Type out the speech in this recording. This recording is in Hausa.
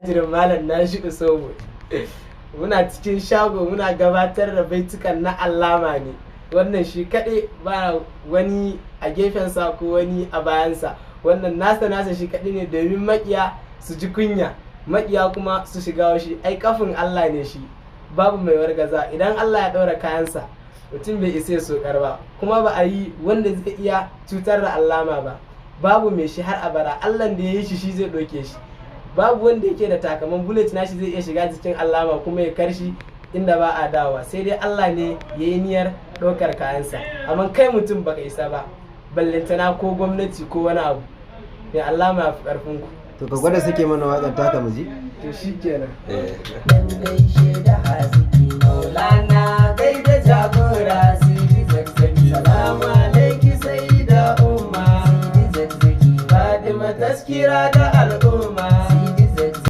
Jirin Malam Nashi'u Sobo. Muna cikin shago muna gabatar da baitukan na Allama ne. Wannan shi kaɗai, ba wani a gefensa ko wani a bayansa. Wannan nasa nasa shi kaɗai ne domin maƙiya su ji kunya, maƙiya kuma su shiga shi. Ai kafin Allah ne shi, babu mai wargaza. Idan Allah ya ɗaura kayansa, mutum bai isa ya sokar ba, kuma ba a yi wanda zai iya cutar da Allama ba. Babu mai shi har abada. Allah da ya yi shi, shi zai ɗauke shi. Babu wanda yake da takaman bullet nashi zai iya shiga jikin Allama kuma ya karshi inda ba a dawowa, sai dai Allah ne ya yi niyyar ɗaukar kayansa. Amma kai mutum baka isa ba, ballantana ko gwamnati ko wani abu mai. Allama ya fi ƙarfin ku. To, ka gwada sake mana waƙar taka mu ji. To, shikenan. Eh. Gaishe da haziki Maulana, gaida jagora Sidi Zakzaki. Salamu alaiki sai da umma Sidi Zakzaki, Fatima taskira da